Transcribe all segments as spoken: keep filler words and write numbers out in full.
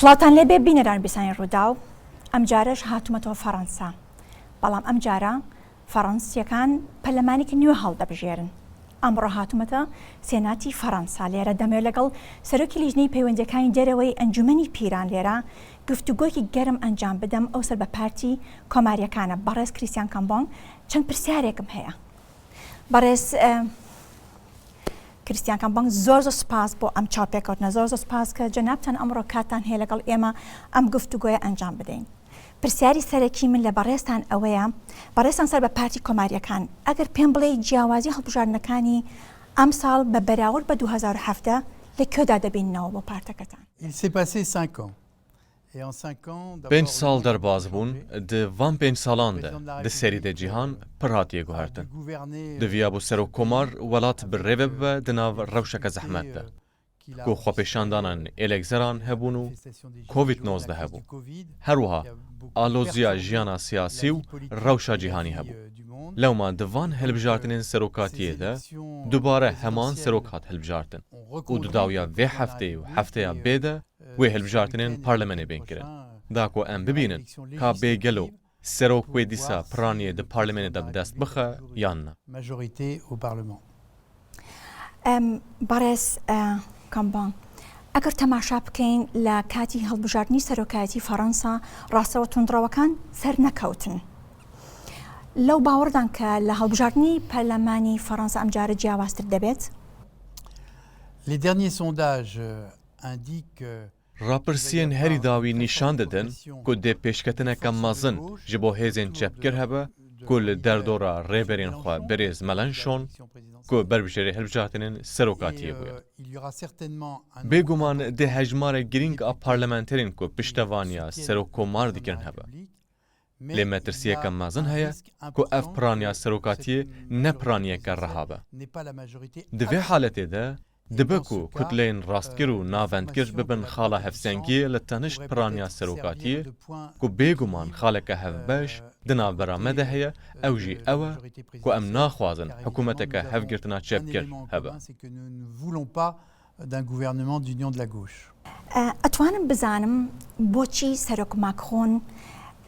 سڵاوتان لێ بێ بینەران بیسانی ڕووداو. ئەم جارەش هاتوومەتەوە فەڕەنسا. بەڵام ئەم جارە فەڕەنسیەکان پەرلەمانێکی نوێ هەڵدەبژێرن. ئەمڕۆ هاتوومەتە سێناتی فەڕەنسا. لێرە دەمەوێت لەگەڵ سەرۆکی لیژنەی پەیوەندیەکانی دەرەوەی ئەنجومەنی پیران لێرە گفتوگۆیەکی گەرم ئەنجام بدەم. ئەو سەر بە پارتی کۆماریەکانە، بەڕێز کریستیان کامبۆنگ. چەند پرسیارێکم هەیە. بەڕێز، ئە، کریستیان کامبۆنگ، زۆر زۆر سپاس بۆ ئەم چاوپێکەوتنە. زۆر زۆر سپاس کە جەنابتان ئەمڕۆ کاتتان هەیە لەگەڵ ئێمە ئەم گفتوگۆیە ئەنجام بدەین. پرسیاری سەرەکی من لە بەڕێزتان ئەوەیە، بەڕێزتان سەر بە پارتی کۆماریەکان، ئەگەر پێم بڵێ جیاوازی هەڵبژاردنەکانی ئەم ساڵ بە بەراورد بە دوو هەزار و حەڤدە لە کوێدا دەبیننەوە بۆ پارتەکەتان؟ Il s'est passé cinq ans. Et en cinq ans, d'abord, پێنج ساڵ دەرباز بوون. Di van pênc salan de di serî de cîhan pir hatiye guhertin. Diviyabû serokkomar welat bi rê ve bibe di nav rewşeke zehmet de, ku xwepêşandanan êlekzeran hebûn û Covid nozdeh hebû. Her wiha aloziya jiyana siyasî û rewşa cîhanî hebû. Lewma di van hilbijartinên serokatiyê de dubare heman serok hat hilbijartin û di dawiya vê hefteyê û hefteya bê de wê hilbijartinên parlemenê bên kirin. Da ku em bibînin ka bê gelo serok wê dîsa piraniyê di parlemenê de bi dest bixe yan na. Majorité au Parlement. ئەم، بەڕێز، ئە، کامبۆنگ، ئەگەر تەماشا بکەین لە کاتی هەڵبژاردنی سەرۆکایەتی فەڕەنسا ڕاستەوە توندڕەوەکان سەر نەکەوتن. لەو باوەڕدان کە لە هەڵبژاردنی پەرلەمانی فەڕەنسا ئەم جارە جیاوازتر دەبێت؟ Les derniers sondages, euh, indiquent que Rapirsiyên herî dawî nîşan didin ku dê pêşketineke mezin ji bo hêzên çepgir hebe ku li derdora rêberên xwe birêz Melenchon ku berbijêrê hilbijartinên serokatiyê bûye. Bêguman dê hejmarek girîng a parlamenterên ku piştevaniya serokkomar dikirin hebe. Lê metirsiyeke mezin heye ku ev piraniya serokatiyê ne piraniyeke reha be. Di vê haletê de dibe ku kutleyên rastgir û navendgir bibin xala hevsengiyê li tenişt piraniya serokatiyê, ku bêguman xaleke hevbeş di navbera me de heye, ew jî ew e ku em naxwazin hikûmeteke hevgirtina çepgir hebe. D'un gouvernement d'union de la gauche. ئە، ئەتوانم بزانم بۆچی سەرۆک ماکرۆن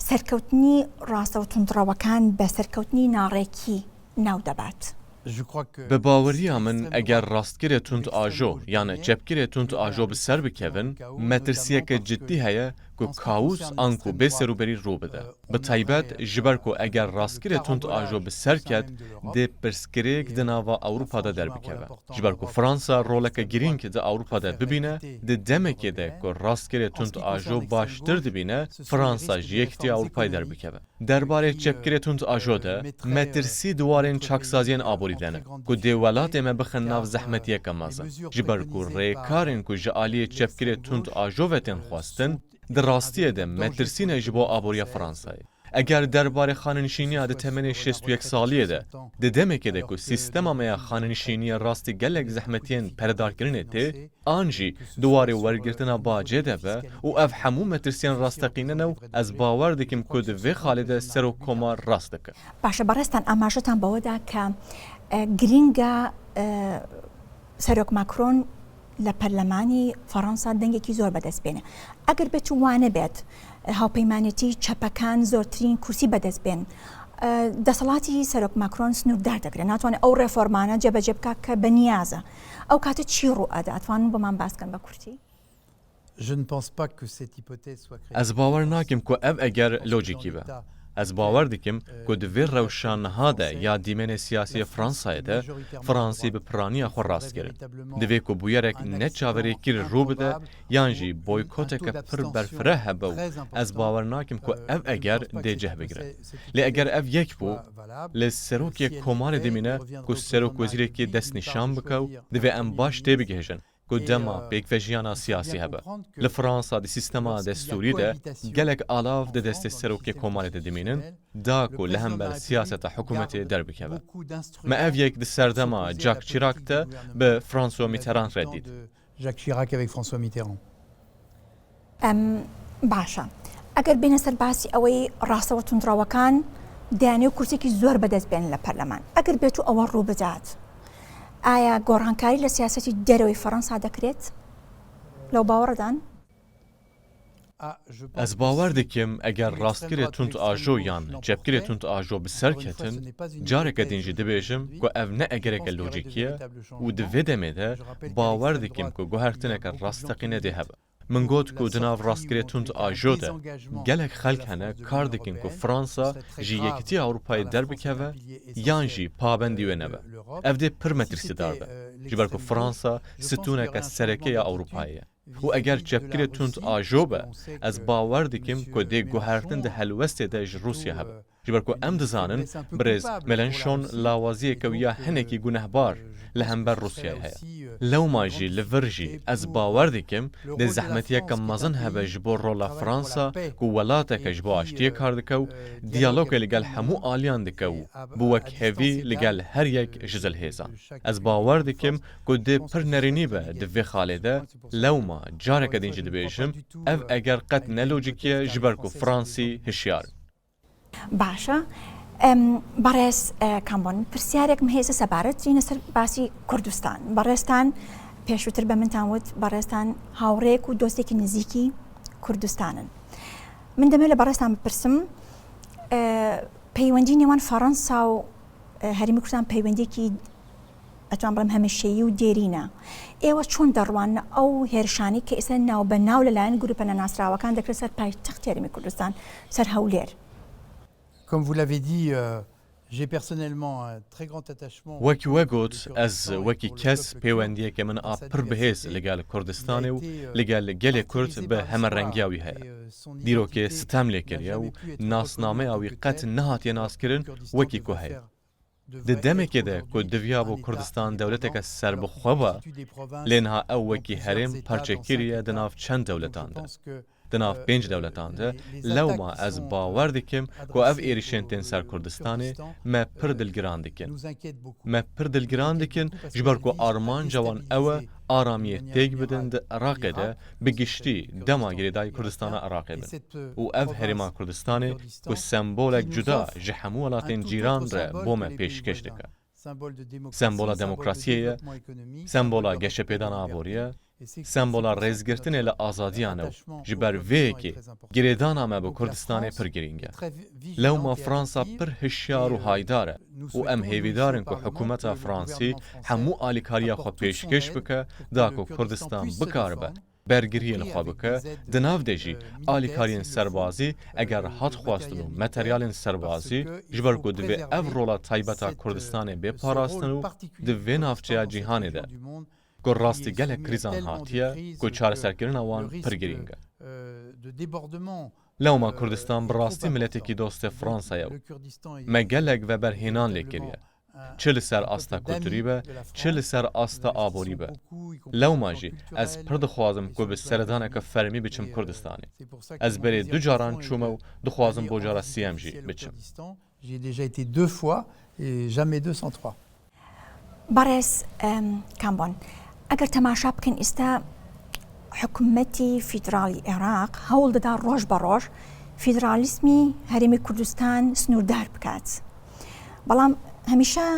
سەرکەوتنی ڕاستە و توندڕەوەکان بە سەرکەوتنی ناڕێکی ناو دەبات؟ Je crois que Bi baweriya min, eger rastgirê tund ajo yan çepgirê tund ajo bi ser bikevin, metirsiyeke ciddî heye ku kaos anku bêserûberî rû bide. Bi taybet ji ber ku eger rastgirê tund ajo bi ser ket, dê pirsgirêk di nava Ewropa de derbikeve. Ji ber ku Fransa roleke girîng di Ewropa de bibîne, di demekê de ku rastgirê tund ajo baştir dibîne, Fransa ji Yekîtiya Ewropayê derbikeve. Derbarê çepgirê tund ajo de, metirsî di warên çaksaziyên aborî de ne, ku dê welatê me bixin nav zehmetiyeke mezin. Ji ber ku rêkarên ku ji aliyê çepgirê tund ajo ve tên xwestin, di rastiyê de metirsî ne ji bo aboriya Fransayê. Eger derbarê xanenişîniya di temenê şêst û yek saliyê de, di demekê de ku sîstema me ya xanenişîniyê rastî gelek zehmetiyên peredarkirinê tê, an jî di warê wergirtina bacê de be û ev hemû metirsiyên rasteqîne ne û ez bawer dikim ku di vê xalê de serokkomar rast dike. باشە، بەڕێزتان ئاماژەتان بەوەدا کە، ئە، گرینگە، ئە، سەرۆک ماکرۆن لە پەرلەمانی فەڕەنسا دەنگێکی زۆر بەدەست بێنێ. ئەگەر بێت و وانە بێت، هاوپەیمانێتی چەپەکان زۆرترین کورسی بەدەست بێن، ئە، دەسەڵاتی سەرۆک ماکرۆن سنووردار دەکرێت، ناتوانێت ئەو ڕێفۆرمانە جێبەجێ بکات کە بە نیازە. ئەو کاتە چی ڕوو ئەدا؟ ئەتوانن بۆمان باس کەن بە کورتی؟ Je ne pense pas que cette hypothèse soit crédible. Ez bawer nakim ku ev eger lojîkî be. Ez bawer dikim ku di vê rewşa niha de ya dîmenê siyasî yê Fransayê de Fransî bi piraniya xwe rast kirin. Divê ku bûyerek neçaverêkir rû bide yan jî boykoteke pir berfireh hebe û ez bawer nakim ku ev eger dê cih bigire. Lê eger ev yek bû, li serokê komarê dimîne ku serokwezîrekî destnîşan bike û divê em baş têbigihêjin ku dema pêkvejiyana siyasî hebe. Li Fransa di sîstema destûrî de gelek alav di destê serokê komarê de dimînin, da ku li hember siyaseta hikûmetê derbikeve. Me ev yek di serdema Jacques Chirac de bi François Mitterrand re dît. Jacques Chirac avec François Mitterrand. ئەم، باشە. ئەگەر بێنە سەر باسی ئەوەی ڕاستەوە توندڕەوەکان دەیانەوێت کورسێکی زۆر بەدەست بێن لە پەرلەمان، ئەگەر بێت و ئەوە ڕوو بدات، ئایا گۆڕانکاری لە سیاسەتی دەرەوەی فەڕەنسا دەکرێت؟ لەو باوەڕدان؟ Ez bawer dikim, eger rastgirê tund ajo yan çepgirê tund ajo bi ser ketin, careke din jî dibêjim ku ev ne egereke lojîkî ye û di vê demê de bawer dikim ku guhertineke rasteqîne dê hebe. Min got ku di nav rastgirê tund ajo de gelek xelk hene kar dikin ku Fransa ji Yekîtiya Ewropayê derbikeve yan jî pabendî wê nebe. Ev dê pir metirsîdar be, ji ber ku Fransa stûneke sereke ya Ewropayê ye. Û eger çepgirê tund ajo be, ez bawer dikim ku dê guhertin di helwestê de ji Rûsya hebe. Ji ber ku em dizanin birêz Mélenchon lawaziyeke wî ya hinekî gunehbar li hember Rûsyayê heye. Lewma jî li vir jî ez bawer dikim dê zehmetiyeke mezin hebe ji bo rola Fransa ku welateke ji bo aştiyê kar dike û diyalogê li gel hemû aliyan dike û bi wekhevî li gel her yek ji zilhêzan. Ez bawer dikim ku dê pir nerînî be di vê xalê de, lewma careke din jî dibêjim, ev eger qet ne lojîkî ye ji ber ku Fransî hişyar in. باشە. ئەم، بەڕێز، ئە، کامبۆن، پرسیارێکم هەیە سەبارەت چینە سەر باسی کوردستان. بەڕێزتان پێشووتر بە منتان وت، بەڕێزتان هاوڕێک و دۆستێکی نزیکی کوردستانن. من دەمەوێت لە بەڕێزتان بپرسم، ئە، پەیوەندی نێوان فەڕەنسا و، ئە، هەرێمی کوردستان پەیوەندیەکی، ئەتوان بڵێم، هەمیشەیی و دێرینە. ئێوە چۆن دەڕواننە ئەو هێرشانی کە ئێستا ناو بە ناو لەلایەن گروپە نەناسراوەکان دەکرێت سەر پایتەختی هەرێمی کوردستان، سەر هەولێر؟ Comme vous l'avez dit, euh, j'ai personnellement un très grand attachement وەک وەگوت، ئەز وەکی کەس پەیوەندیەکە من a pir bihêz li gel Kurdistanê û li gel gelê Kurd bi hemerengîya wî heye. Dîrokê sitem lê kiriye û nasnameya wî qet nehatiye naskirin wekî ku heye. Di demekê de ku diviyabû Kurdistan dewleteke serbixwe ba, lê niha ew wekî herêm parçekirî ye di nav çend dewletan de. Di nav pênc dewletan de, lewma ez bawer dikim ku ev êrişên tên ser Kurdistanê me pir dilgiran dikin. Me pir dilgiran dikin, ji ber ku armanca wan ew e aramiyê têk bidin di Iraqê de, bi giştî dema girêdayî Kurdistana Iraqê bin. Û ev herêma Kurdistanê ku sembolek cuda ji hemû welatên cîran re bo me pêşkêş dike. Sembola demokrasiyê ye, sembola geşepêdana aborî ye, sembola rêzgirtinê li azadiyan e û ji ber vê yekê girêdana me bi Kurdistanê pir girîng e. Lewma Fransa pir hişyar û haydar e û em hêvîdar in ku hikûmeta Fransî hemû alîkariya xwe pêşkêş bike, da ku Kurdistan bikaribe bergiriyên xwe bike, di nav de jî alîkariyên serbazî eger hat xwestin û materyalên serbazî, ji ber ku divê ev rola taybet a Kurdistanê bê parastin û di vê navçeya cîhanê de ku rastî gelek krîzan hatiye, ku çareserkirina wan pir girîng e. Lewma Kurdistan bi rastî miletekî dostê Fransayê ye û me gelek veberhênan lê kiriye. Çi li ser asta kulturî be, çi li ser asta aborî be. Lewma jî ez pir dixwazim ku bi seredaneke fermî biçim Kurdistanê. Ez berê du caran çûme û dixwazim bo cara siyem jî biçim. J'ai déjà été deux fois et jamais deux sans trois. بەڕێز، ئەم، کامبۆن، ئەگەر تەماشا بکەن ئێستا حکومەتی فیدراڵی عێراق هەوڵ دەدا ڕۆژ بە ڕۆژ فیدرالیزمی هەرێمی کوردستان سنووردار بکات. بەڵام هەمیشە،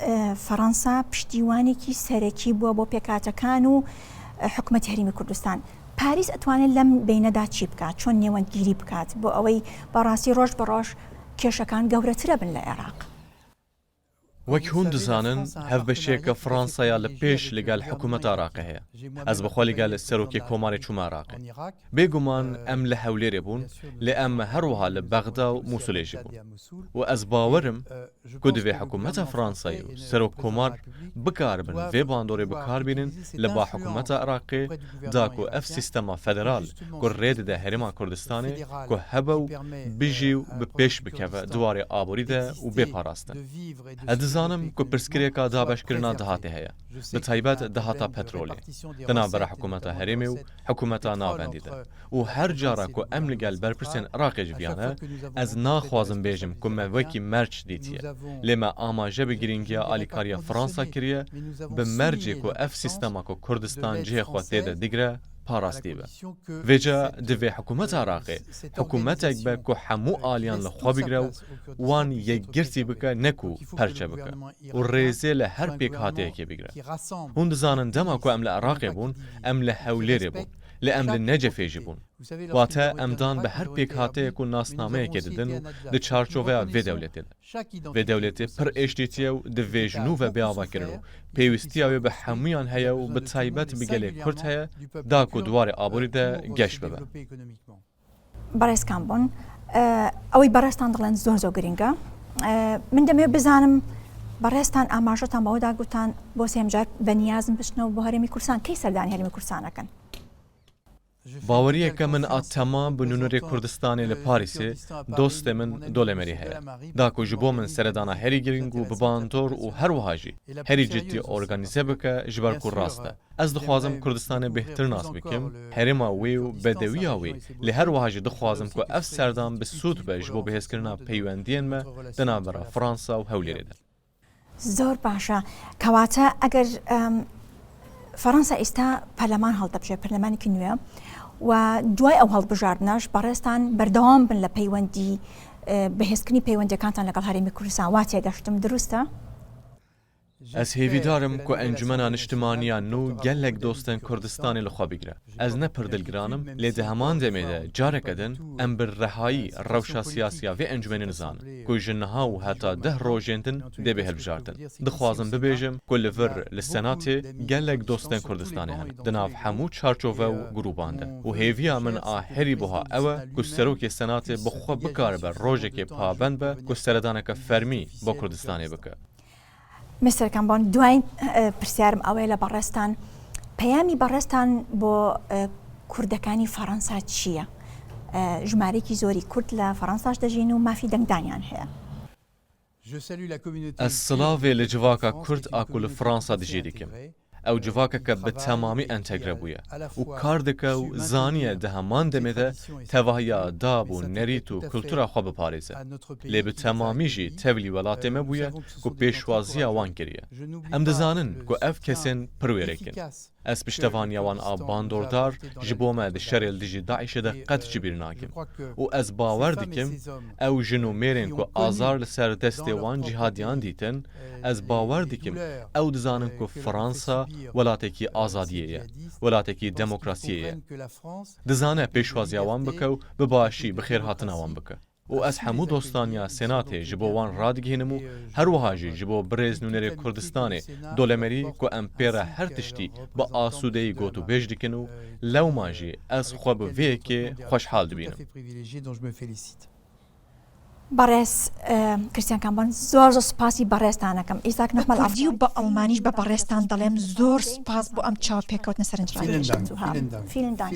ئە، فەڕەنسا پشتیوانێکی سەرەکی بووە بۆ پێکهاتەکان و، ئە، حکومەتی هەرێمی کوردستان. پاریس ئەتوانێت لەم بینەدا چی بکات؟ چۆن نێوەندگیری بکات بۆ ئەوەی بەڕاستی ڕۆژ بە ڕۆژ کێشەکان گەورەترە بن لە عێراق؟ وەک hûn dizanin, hevbeşiyeke Fransa ya li pêş li gel hikûmeta Iraqê heye. Ez bi xwe li gel serokê komarê çûme Iraqê. Bêguman em li Hewlêrê bûn, lê em her wiha li Bexda û Mûsilê jî bûn. Û ez bawer im ku divê hikûmeta Fransayê û serokkomar bikaribin vê bandorê bi kar bînin li ba hikûmeta Iraqê, da ku ev sîstema federal ku rê dide Herêma Kurdistanê ku hebe û bijî û bi pêş bikeve di warê aborî de û bê parastin. Ez dizanim ku pirsgirêka dabeşkirina dihatê heye, bi taybet dihata petrolê, di navbera hikûmeta herêmê û hikûmeta navendî de. Û her cara ku em li gel berpirsên Iraqê ji viya ne, ez naxwazim bêjim ku me wekî merc dîtiye. Lê me amaje bi girîngiya alîkariya Fransa kiriye, bi mercê ku ev sîstema ku Kurdistan cihê xwe tê de digre, parastî be. Vêca divê hikûmeta Iraqê hikûmetek be ku hemû aliyan li xwe bigre û wan yekgirtî bike, ne ku perçe bike û rêzê li her pêkhateyekê bigre. Hûn dizanin dema ku em li Iraqê bûn, em li Hewlêrê bûn. Lê em li Necefê jî bûn. Wate em dan bi her pêkhateyek û nasnameyekê didin û di çarçoveya vê dewletê de. Vê dewletê pir êştîtiye û divê ji nû ve bê avakirin û pêwîstiya wê bi hemûyan heye û bi taybet bi gelê Kurd heye, da ku di warê aborî de geş bibe. Berêz Kambon, e, ئەوەی بەڕێزتان دەڵێن زۆر زۆر گرنگە. E, من دەمەوێت بزانم بەڕێزتان ئاماژەتان بەوەدا گوتان بۆ سێم جار بە نیازم بچنەوە بۆ هەرێمی کوردستان. کەی سەردانی هەرێمی کوردستان ئەکەن؟ Baweriyeke min a temam bi nûnerê Kurdistanê li Parîsê dostê min Dolemerî heye. Da ku ji bo min seredana herî girîng û bi bandor û her wiha jî herî cidî organîze bike, ji ber ku rast e. Ez dixwazim Kurdistanê bêhtir nas bikim, herêma wê û bedewiya wê, lê her wiha jî dixwazim ku ev serdan bi sûd be ji bo bihêzkirina peywendiyên me di navbera Fransa û Hewlêrê de. زۆر باشە. کەواتە ئەگەر ئەم، فەڕەنسا ئێستا پەرلەمان هەڵدەبژێ، پەرلەمانێکی نوێ، و دوای ئەو هەڵبژاردنەش بەڕێزتان بەردەوام بن لە پەیوەندی، ئە، بەهێزکردنی پەیوەندیەکانتان لەگەڵ هەرێمی کوردستان. وا تێگەشتم دروستە؟ Ez hêvîdar im ku Encumena Niştimaniya nû gelek dostên Kurdistanê li xwe bigire. Ez ne pir dilgiran im, lê di heman demê de careke din em bi rehayî rewşa siyasî ya vê encûmenê nizanin, ku ji niha û heta deh rojên din dê bê hilbijartin. Dixwazim bibêjim ku li vir li Senatê gelek dostên Kurdistanê hene, di nav hemû çarçove û grûban de. Û hêviya min a herî buha ew e ku serokê Senatê bi xwe bikaribe rojekê pabend be ku seredaneke fermî bo Kurdistanê bike. Mister Kambon، دوایین، ئە، پرسیارم ئەوەیە لە بەڕێزتان، پەیامی بەڕێزتان بۆ، ئە، کوردەکانی فەڕەنسا چییە؟ ئە، ژمارەیەکی زۆری کورد لە فەڕەنساش دەژین و مافی دەنگدانیان هەیە. Ez silavê li civaka Kurd a ku li Fransa dijî dikim. Ew civakeke bi temamî entegre bûye û kar dike û zaniye di heman demê de tevahiya dab û nerît û kultura xwe biparêze. Lê bi temamî jî tevlî welatê me bûye ku pêşwaziya wan kiriye. Em dizanin ku ev kesên pir wêrek in. Ez piştevaniya wan a bandordar ji bo me di şerê li dijî DAIŞê de qet ji bîr nakim û ez bawer dikim ew jin û mêrên ku azar li ser destê wan cîhadiyan dîtin, ez bawer dikim ew dizanin ku Fransa welatekî azadiyê ye, welatekî demokrasiyê ye. Dizane pêşwaziya wan bike û bi başî bi xêrhatina wan bike. Û ez hemû dostaniya Senatê ji bo wan radigihînim û her wiha jî ji bo birêz nûnerê Kurdistanê Dolemerî ku em pê re her tiştî bi asûdeyî gotûbêj dikin û lewma jî ez xwe bi vê yekê xweşhal dibînim. بەڕێز، ئە، کریستیان کامبان، زۆر زۆر سپاسی بەڕێزتان ئەکەم. ئیساک نەحمەل کوردی و بە ئەڵمانیش بە بەڕێزتان دەڵێم زۆر سپاس بۆ ئەم چاوپێکەوتنە سەرنجڕاکێشە. Vielen Dank.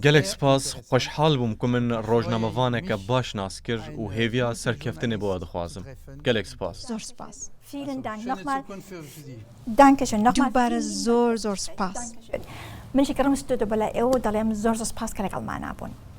Gelek spas, xweşhal bûm ku min rojnamevaneke baş nas kir û hêviya serkeftinê bo we dixwazim. Gelek spas. Zor spas. Vielen Dank. Nochmal. Dankeschön. Nochmal. دووبارە زۆر زۆر سپاس. من شکرم ستۆدۆ بەلا ئێوە دەڵێم زۆر زۆر سپاس کە لەگەڵمانە بوون.